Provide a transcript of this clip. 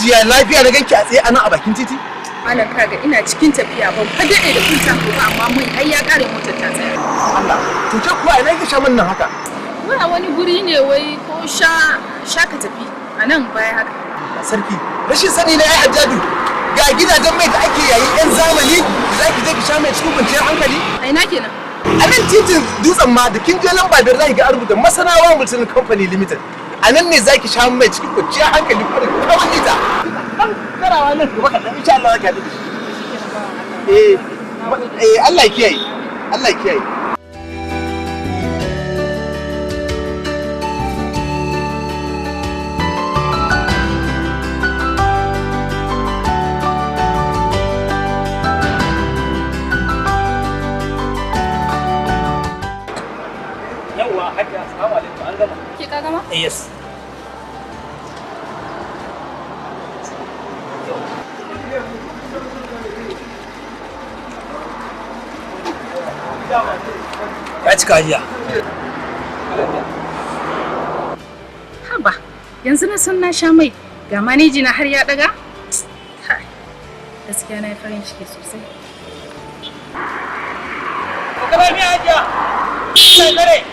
Hajiya, lafiya na ganki a tsaye a nan a bakin titi? Malam, kaga ina cikin tafiya, ban fa daɗe da kun ba, amma mai har ya ƙare, motar ta tsaya. Allah! To ke kuwa ina kike sha man nan haka? Wai a wani guri ne, wai ko sha sha ka tafi a nan baya haka. Sarki, rashin sani na ai Hajjaju. Ga gidajen mai da ake yayi yan zamani da za ki je ki sha mai cikin kwanciyar hankali. A ina kenan? A nan titin Dutsen Ma, da kin je lamba 5 za ki ga an rubuta Masanawa Multin Company Limited. A nan ne za ki sha mai cikin kwanciyar hankali kuma da kawai lita. Dan karawa nan gaba kaɗan, insha Allah za ki haɗu da shi. Eh, eh, Allah ya kiyaye. Allah ya kiyaye. Yawwa Hajiya, assalamu alaikum, an gama. Ke ka gama? Eh, yes. Ya cika, Hajiya. Haba, yanzu na san na sha mai, ga maneji na har ya ɗaga. Kai, gaskiya na yi farin ciki sosai. Ka lafiya, Hajiya. Allah ya tsare.